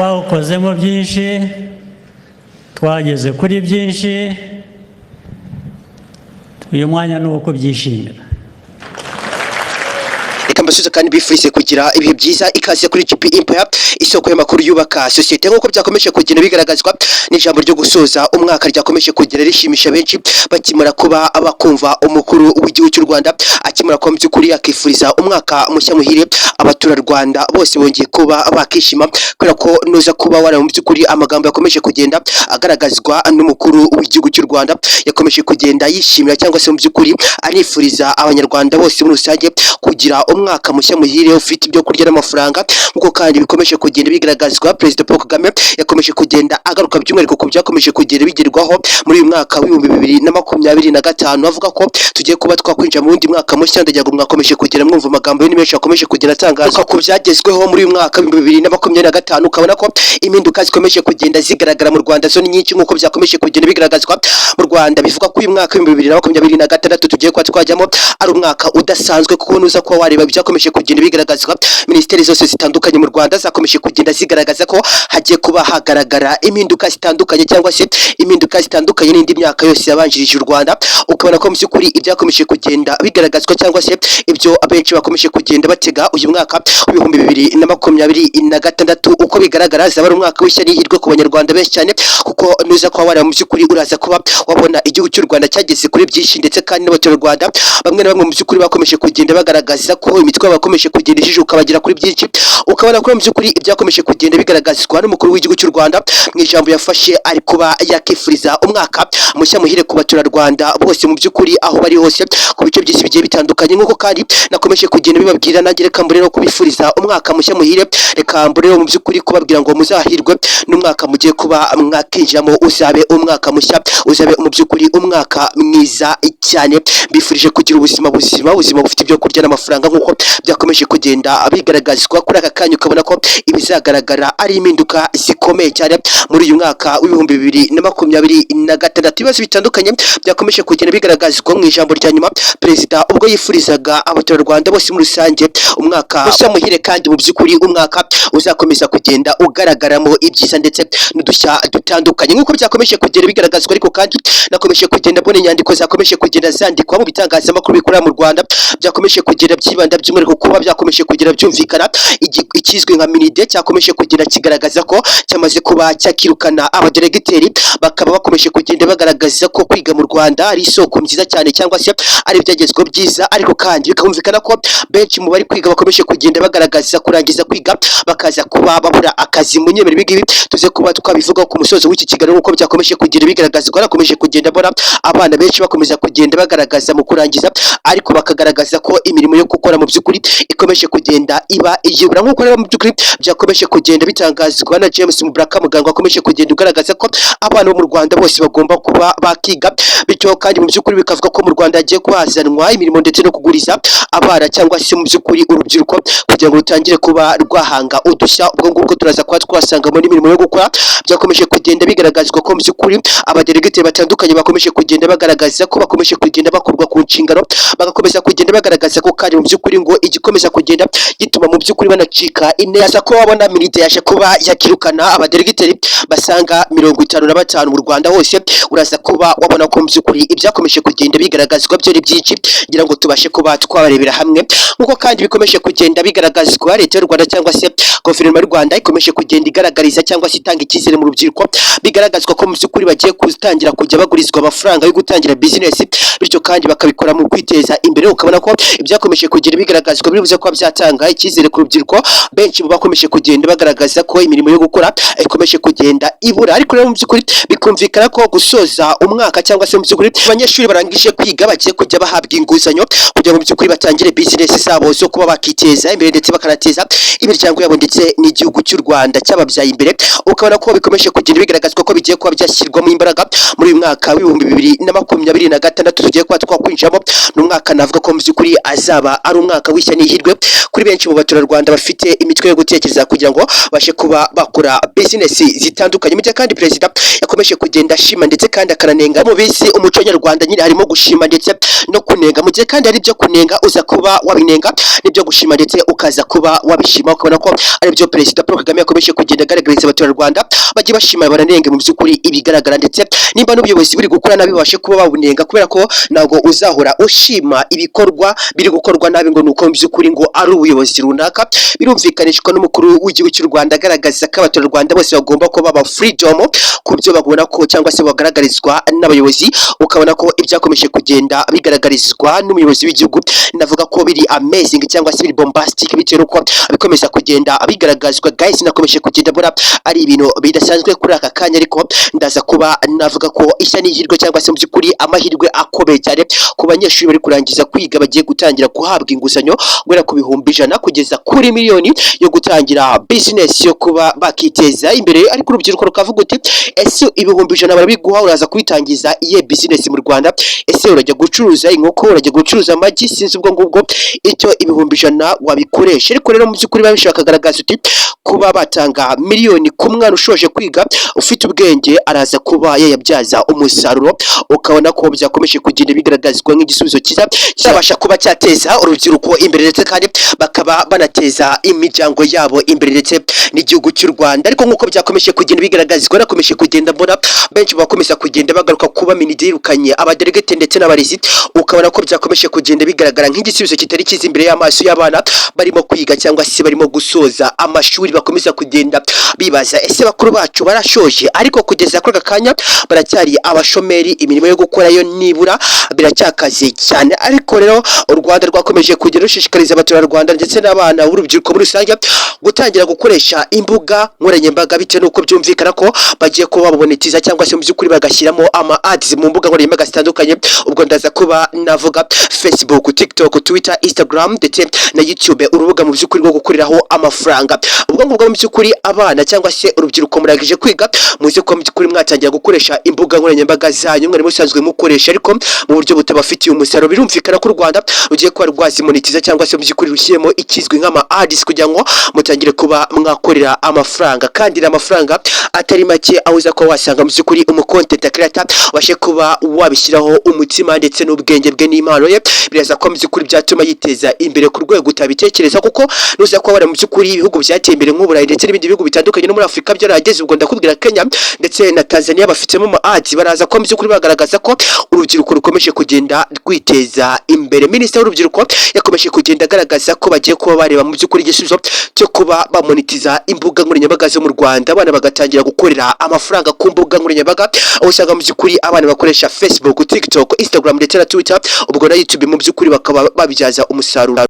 Twawukozemo byinshi, twageze kuri byinshi. Uyu mwanya ni uwo kubyishimira. Reka mbasubize kandi bifurize kugira ibihe byiza. Ikaze kuri GP Empire, isoko y'amakuru yubaka sosiyete. Nk'uko byakomeje kugenda bigaragazwa n'ijambo ryo gusoza umwaka ryakomeje kugenda rishimisha benshi, bakimara kuba bakumva umukuru w'igihugu cy'u Rwanda akimara kuba mu by'ukuri akifuriza umwaka mushya muhire abaturarwanda bose, bongeye kuba bakishima kubera ko nuza kuba wareba mu by'ukuri amagambo yakomeje kugenda agaragazwa n'umukuru w'igihugu cy'u Rwanda, yakomeje kugenda yishimira cyangwa se mu by'ukuri anifuriza abanyarwanda bose muri rusange kugira umwaka mushya muhire ufite ibyo kurya n'amafaranga. Nk'uko kandi bikomeje kugenda bigaragazwa, Perezida Paul Kagame yakomeje kugenda agaruka by'umwihariko ku byakomeje kugenda bigerwaho muri uyu mwaka w'2025, avuga ko tugiye kuba twakwinjira mu wundi mwaka mushya. Ndagira ngo mwakomeje kugenda mwumva amagambo ye, ni menshi yakomeje kugenda atangaza ku byagezweho muri uyu mwaka w'2025, ukabona ko impinduka zikomeje kugenda zigaragara mu Rwanda zo ni nyinshi. Nk'uko byakomeje kugenda bigaragazwa mu Rwanda, bivuga ko uyu mwaka w'2026 tugiye kuba twajyamo ari umwaka udasanzwe, kuko nuza kuba wareba ibyakomeje kugenda bigaragazwa, minisiteri zose zitandukanye mu Rwanda zakomeje kugenda zigaragaza ko hagiye kuba hagaragara impinduka zitandukanye, cyangwa se impinduka zitandukanye n'indi myaka yose yabanjirije u Rwanda. Ukabona ko mu by'ukuri ibyakomeje kugenda bigaragazwa, cyangwa se ibyo abenshi bakomeje kugenda batega uyu mwaka w'2026, uko bigaragara azaba ari umwaka w'ishya n'ihirwe ku banyarwanda benshi cyane, kuko nuza kuba wareba mu by'ukuri uraza kuba wabona igihugu cy'u Rwanda cyageze kuri byinshi, ndetse kandi n'abaturarwanda bamwe na bamwe mu by'ukuri bakomeje kugenda bagaragaza ko imitwe bakomeje kugenda ijijuka bagera kuri byinshi. Ukabona ko mu by'ukuri ibyakomeje kugenda bigaragazwa n'umukuru w'igihugu cy'u Rwanda mu ijambo yafashe ari kuba yakifuriza umwaka mushya muhire ku baturarwanda bose mu by'ukuri aho bari hose ku bice by'isi bigiye bitandukanye. Nk'uko kandi nakomeje kugenda bibabwira, nanjye reka mbure no kubifuriza umwaka mushya muhire, reka mbure mu by'ukuri kubabwira ngo muzahirwe n'umwaka mugiye kuba mwakinjiramo, uzabe umwaka mushya, uzabe mu by'ukuri umwaka mwiza cyane. Mbifurije kugira ubuzima buzima, ubuzima bufite ibyo kurya n'amafaranga, nk'uko byakomeje kugenda bigaragazwa kuri aka kanya. Ukabona ko ibizagaragara ari impinduka zikomeye cyane muri uyu mwaka w'2026. Ibibazo bitandukanye byakomeje kugenda bigaragazwa mu ijambo rya nyuma perezida ubwo yifurizaga abaturarwanda bose muri rusange umwaka mushya muhire, kandi mu by'ukuri umwaka uzakomeza kugenda ugaragaramo ibyiza ndetse n'udushya dutandukanye, nk'uko byakomeje kugenda bigaragazwa. Ariko kandi nakomeje kugenda mbona inyandiko zakomeje kugenda zandikwa mu bitangazamakuru bikorera mu Rwanda, byakomeje kugenda byibanda by'umwihariko kuba byakomeje kugenda byumvikana ikizwi nka MINIDEH cyakomeje kugenda kigaragaza ko cyamaze kuba cyakirukana abadiregiteri, bakaba bakomeje kugenda bagaragaza ko kwiga mu Rwanda ari isoko nziza cyane, cyangwa se ari ibyagezweho byiza. Ariko kandi bikumvikana ko benshi mu bari kwiga bakomeje kugenda bagaragaza kurangiza kwiga bakaza kuba babura akazi. Mu nyemera ibi ngibi tuze kuba twabivugaho ku musozo w'iki kiganiro. Nk'uko byakomeje kugenda bigaragazwa, nakomeje kugenda mbona abana benshi bakomeza kugenda bagaragaza mu kurangiza, ariko bakagaragaza ko imirimo yo gukora mu by'ukuri ikomeje kugenda iba iyibura. Nk'uko rero mu by'ukuri byakomeje kugenda bitangazwa na James Mubaraka, muganga wakomeje kugenda ugaragaza ko abana bo mu Rwanda bose bagomba kuba bakiga, bityo kandi mu by'ukuri bikavuga ko mu Rwanda hagiye kuba hazanwa imirimo ndetse no kuguriza abana, cyangwa se mu by'ukuri urubyiruko, kugira ngo rutangire kuba rwahanga udushya. Ubwo ngubwo turaza kuba twasangamo n'imirimo yo gukora. Byakomeje kugenda bigaragazwa ko mu by'ukuri abadelegiteri batandukanye bakomeje kugenda bagaragaza ko bakomeje kugenda bakurwa ku nshingano, bagakomeza kugenda bagaragaza ko kandi mu by'ukuri ngo igikomeza kugenda gituma mu by'ukuri banacika intege ko wabona MINIDEH yaje kuba yakirukana abadelegiteri basanga 55 mu Rwanda hose. Uraza kuba wabona ko mu by'ukuri ibyakomeje kugenda bigaragazwa byo ari byinshi, ngira ngo tubashe kuba twabarebera hamwe. Nk'uko kandi bikomeje kugenda bigaragazwa, leta y'u Rwanda cyangwa se guverinoma y'u Rwanda ikomeje kugenda igaragariza cyangwa se itanga icyizere mu rubyiruko. Bigaragazwa ko mu by'ukuri bagiye gutangira kujya bagurizwa amafaranga yo gutangira business, bityo kandi bakabikora mu kwiteza imbere. Ukabona ko ibyakomeje kugenda bigaragazwa biribuze kuba byatanga icyizere ku rubyiruko benshi mu bakomeje kugenda bagaragaza ko imirimo yo gukora ikomeje kugenda ibura. Ariko rero mu by'ukuri bikumvikana ko gusoza umwaka, cyangwa se mu by'ukuri abanyeshuri barangije kwiga bagiye kujya bahabwa inguzanyo kugira ngo mu by'ukuri batangire business zabo zo kuba bakiteza imbere, ndetse bakanateza imiryango yabo ndetse n'igihugu cy'u Rwanda cyababyaye imbere. Ukabona ko bikomeje kugenda bigaragazwa ko bigiye kuba byashyirwamo imbaraga muri uyu mwaka w'2026 tugiye kuba twakwinjiramo. Ni umwaka navuga ko mu by'ukuri azaba uzaba ari umwaka w'ishya n'ihirwe kuri benshi mu baturarwanda bafite imitwe yo gutekereza kugira ngo bashe kuba bakora business zitandukanye. Mu gihe kandi perezida yakomeje kugenda ashima ndetse kandi akananenga. Mu bisi umuco nyarwanda nyine harimo gushima ndetse no kunenga. Mu gihe kandi hari ibyo kunenga, uza kuba wabinenga, n'ibyo gushima ndetse ukaza kuba wabishima, ukabona ko ari byo Perezida Paul Kagame yakomeje kugenda agaragariza abaturarwanda. Bajye bashima, baranenga mu by'ukuri ibigaragara, ndetse nimba n'ubuyobozi buri gukora nabi babashe kuba babunenga, kubera ko ntabwo uzahora ushima ibikorwa biri gukorwa nabi ngo nuko mu by'ukuri ngo ari ubuyobozi runaka. Birumvikanishwa n'umukuru w'igihugu cy'u Rwanda agaragaza ko abaturarwanda bose bagomba kuba baba freedom ku byo babona ko cyangwa se bagaragarizwa n'abayobozi, ukabona ko ibyakomeje kugenda bigaragarizwa n'umuyobozi w'igihugu navuga ko biri amazing cyangwa se biri bombastic, bitewe n'uko bikomeza kugenda bigaragazwa. Guys, nakomeje kugenda mbona ari ibintu bidasanzwe kuri aka kanya, ariko ndaza kuba navuga ko ishya n'ihirwe cyangwa se mu by'ukuri amahirwe akomeye cyane ku banyeshuri bari kurangiza kwiga, bagiye gutangira guhabwa inguzanyo guhera ku 100,000 kugeza kuri miliyoni yo gutangira business yo kuba bakiteza imbere. Ariko urubyiruko rukavuga uti: "Ese 100,000 barabiguha, uraza kubitangiza iye business mu Rwanda? Ese urajya gucuruza inkoko? Urajya gucuruza amagi?" Sinzi ubwo ngubwo icyo 100,000 wabikoresha. Ariko rero mu by'ukuri babisha bakagaragaza uti kuba batanga miliyoni ku mwana ushoje kwiga ufite ubwenge, araza kuba yayabyaza umusaruro, ukabona ko byakomeje kugenda bigaragazwa nk'igisubizo cyiza cyabasha kuba cyateza urubyiruko imbere, ndetse kandi bakaba banateza imiryango yabo imbere ndetse n'igihugu cy'u Rwanda. Ariko nk'uko byakomeje kugenda bigaragazwa, nakomeje kugenda mbona benshi bakomeza kugenda bagaruka kuba MINEDUC yirukanye abadelegate ndetse n'abarezi, ukabona ko byakomeje kugenda bigaragara nk'igisubizo kitari cyiza imbere y'amaso y'abana barimo kwiga cyangwa se barimo gusoza amashuri. Bakomeza kugenda bibaza: ese bakuru bacu barashoje, ariko kugeza kuri aka kanya baracyari abashomeri, imirimo yo gukora yo nibura biracyakaze cyane? Ariko rero u Rwanda rwakomeje kugenda rushishikariza abaturarwanda ndetse n'abana b'urubyiruko muri rusange gutangira gukoresha imbuga nkoranyambaga, bitewe n'uko byumvikana ko bagiye kuba bamonetiza cyangwa se mu by'ukuri bagashyiramo ama ads mu mbuga nkoranyambaga zitandukanye. Ubwo ndaza kuba navuga Facebook, TikTok, Twitter, Instagram ndetse na YouTube, urubuga mu by'ukuri rwo gukoreraho amafaranga. Ubwo ngubwo mu by'ukuri abana cyangwa se urubyiruko murangije kwiga, muze kuba mu by'ukuri mwatangira gukoresha imbuga nkoranyambaga zanyu mwari musanzwe mukoresha, ariko mu buryo butabafitiye umusaruro. Birumvikana ko u Rwanda rugiye kuba rwazimonetiza cyangwa se mu by'ukuri rushyiremo ikizwi nk'ama ads kugira ngo mutangire kuba mwakorera amafaranga, kandi ni amafaranga atari make, aho uza kuba wasanga mu by'ukuri umu content creator ubashe kuba wabishyiraho umutima ndetse n'ubwenge bwe n'impano ye, biraza kuba mu by'ukuri byatuma yiteza imbere ku rwego utabitekereza, kuko nuza kuba wari mu by'ukuri ibihugu byateye imbere nk'Uburayi ndetse n'ibindi bihugu bitandukanye, no muri Afurika byarahageze. Ubwo ndakubwira Kenya ndetse na Tanzania bafitemo ama ads, baraza kuba mu by'ukuri bagaragaza ko urubyiruko rukomeje kugenda rwiteza imbere. Minisitiri w'urubyiruko yakomeje kugenda agaragaza ko bagiye kuba bareba mu by'ukuri igisubizo cyo kuba bamonetiza imbuga nkoranyambaga zo mu Rwanda, abana bagatangira gukorera amafaranga ku mbuga nkoranyambaga, aho usanga mu by'ukuri abana bakoresha Facebook, TikTok, Instagram ndetse na Twitter, ubwo na YouTube, mu by'ukuri bakaba babibyaza umusaruro.